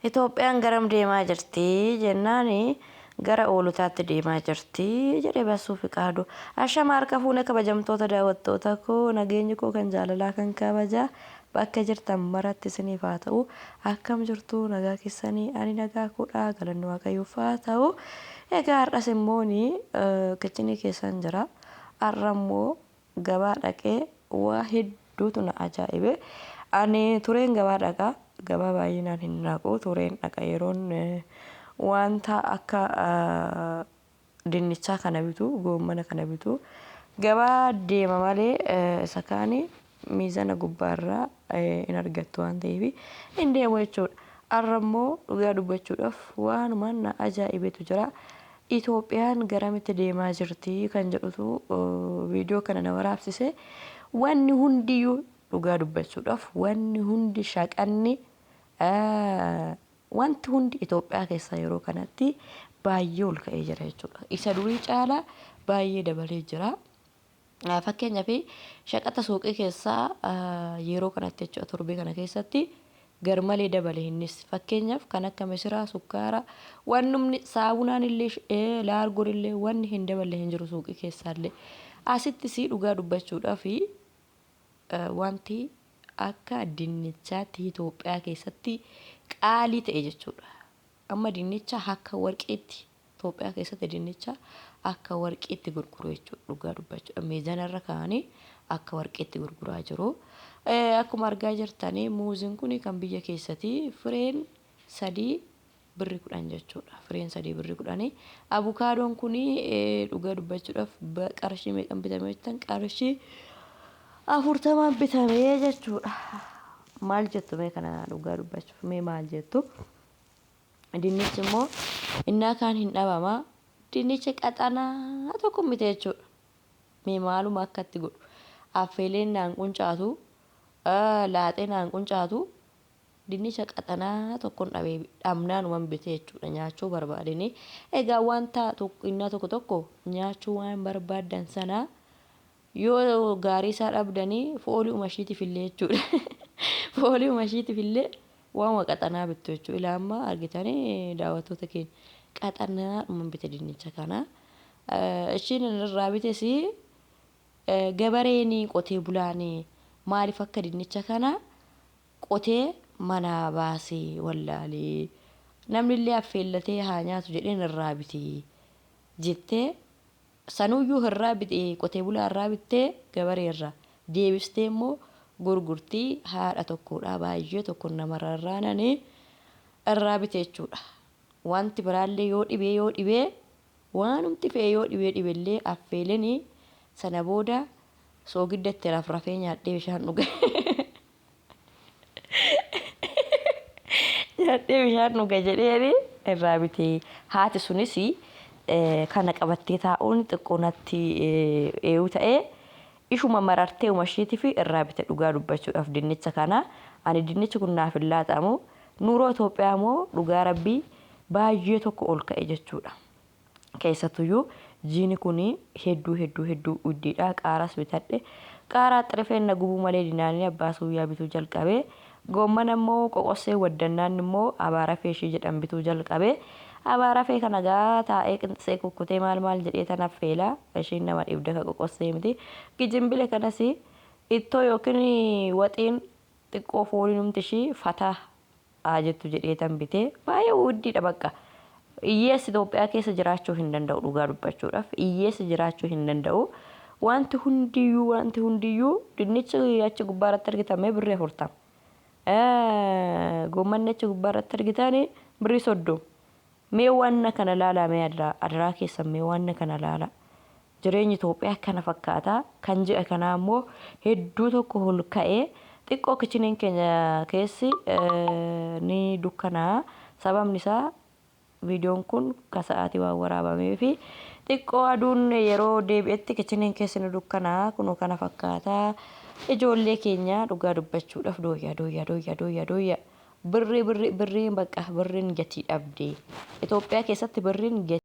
Itoophiyaan garam deemaa jirti jennaan gara oolotaatti deemaa jirti jedhe Bassuu Fiqaaduu. Ashama harka fuune kabajamtoota daawwattoota koo, nageenyi koo kan jaalalaa kan kabajaa bakka jirtan maratti isiniif haa ta'u. Akkam jirtu, nagaa keessanii? Ani nagaa koodha, galanni Waaqayyoof haa ta'u. Egaa har'as immoo ni kichinii keessan jira. Har'a immoo gabaa dhaqee waa hedduutu na ajaa'ibe. Ani tureen gabaa dhaqa. Gabaa baay'inaan hin dhaqu. Tureen dhaqa yeroon wanta akka dinnichaa kana bitu, goommana kana bitu. Gabaa deema malee isa kaani miizana gubbaarraa hin argattu waan ta'eef hin deemu jechuudha. Har'a immoo dhugaa dubbachuudhaaf waanuma na ajaa'ibetu jira. Itoophiyaan garamitti deemaa jirti kan jedhutu viidiyoo kana na waraabsise. Wanni hundiyyuu dhugaa dubbachuudhaaf wanni hundi shaqanni wanti hundi Itoophiyaa keessa yeroo kanatti baay'ee ol ka'ee jira jechuudha. Isa durii caalaa baay'ee dabalee jira. Fakkeenyaaf shaqaxa suuqii keessaa yeroo kanatti jechuudha, torbee kana keessatti garmalee dabale innis. Fakkeenyaaf kan akka misiraa, sukkaara, wannumni saabunaan illee, laargoon illee wanni hin daballe hin jiru suuqii keessaallee. Asittis dhugaa dubbachuudhaaf wanti akka dinnichaatti Itoophiyaa keessatti qaalii ta'e jechuudha. Amma dinnicha akka warqiitti Itoophiyaa keessatti dinnicha akka warqiitti gurguru jechuudha, dhugaa dubbachuudha. Miizana irra kaa'anii akka warqiitti gurguraa jiru. Akkuma argaa jirtanii muuziin kun kan biyya keessati, fireen 3 birri 10 jechuudha. Fireen 3 birri 10. Abukaadoon kun dhugaa dubbachuudhaaf qarshii meeqan bitame jettan? Qarshii 40n bitame jechuudha. Maal jettu mee kana dhugaa dubbachuuf, mee maal jettu? Dinnichi immoo innaa kaan hin dhabama. Dinnicha qaxanaa tokko miti jechuudha. Mee maaluma akka itti godhu. Affeeleen naan quncaatu, laaxee naan quncaatu, dinnicha qaxanaa tokkon dhabee, dhabnaanuman bite jechuudha nyaachuu barbaadeni. Egaa wanta innaa tokko tokko nyaachuu waan barbaaddan sanaa yoo gaarii isaa dhabdanii fooli'uma ishiitiif illee jechuudha. Fooli'uma ishiitiif illee waanuma qaxanaa bittu jechuudha. Ilaa amma argitanii daawwattoota keenya, qaxanaadhuma bite dinnicha kana. Ishiin inni irraa bites gabareen qotee bulaan maaliif akka dinnicha kana qotee manaa baasee wallaalee, namni illee affeellatee haa nyaatu jedheen irraa bite jettee, sanuyyuu irraa bite, qotee bulaa irraa bittee gabaree irraa deebistee immoo gurgurtii haadha tokkodha, baay'ee tokko nama rarraananii irraa bite jechuudha. Wanti biraallee yoo dhibee yoo dhibee waanumti fe'e yoo dhibee dhibellee affeelanii sana booda soogidda itti rafrafee nyaadhee bishaan dhuga. Nyaadhee bishaan dhuga jedheeni irraa bite. Haati sunis kana qabattee taa'uun xiqqoo natti eeyu ta'ee ishuma marartee uma ishiitiif irraa bite dhugaa dubbachuudhaaf dinnicha kana. Ani dinnichi kun naaf hin laaxamu. Nuuroo Itoophiyaa immoo dhugaa rabbii baay'ee tokko ol ka'e jechuudha. Keessattuyyuu jiini kun hedduu hedduu hedduu uddiidha. Qaaraas bitadhe. Qaaraa xirifeen na gubuu malee dinaanii abbaa suuyyaa bituu jalqabe. Goommana immoo qoqossee waddannaan immoo abaarafee ishii jedhan bituu jalqabe. Abaarafee kana gaa taa'ee qinxisee kukkutee maal maal jedhee tan affeela. Ishiin nama dhibda ka qoqossee miti. Gijimbile kanas ittoo yookiin waxiin xiqqoo fooliinumti ishii fataa haa jettu jedheetan bite. Baay'ee wuddiidha bakka. Hiyyeessi Itoophiyaa keessa jiraachuu hin danda'u, dhugaa dubbachuudhaaf. Hiyyeessi jiraachuu hin danda'u. Wanti hundiyyuu, wanti hundiyyuu, dinnichi achi gubbaa irratti argitan mee birrii 40. Goommanni achi gubbaa irratti argitan birrii 30. Mee wanna kana laalaa, mee adaraa, adaraa keessan mee wanna kana laalaa. Jireenyi Itoophiyaa kana fakkaata. Kan ji'a kanaa immoo hedduu tokko ol ka'ee xiqqoo kichiniin keenya keessi ni dukkanaa'a. Sababni isaa viidiyoon kun ka sa'aatii waan waraabamee fi xiqqoo aduun yeroo deebi'etti kichiniin keessi ni dukkanaa'a. Kunoo kana fakkaata. Ijoollee keenya dhugaa dubbachuudhaaf dooyya dooyya dooyya dooyya dooyya. Birrii birrii birriin bakka birriin gatii dhabde. Itoophiyaa keessatti birriin gatii.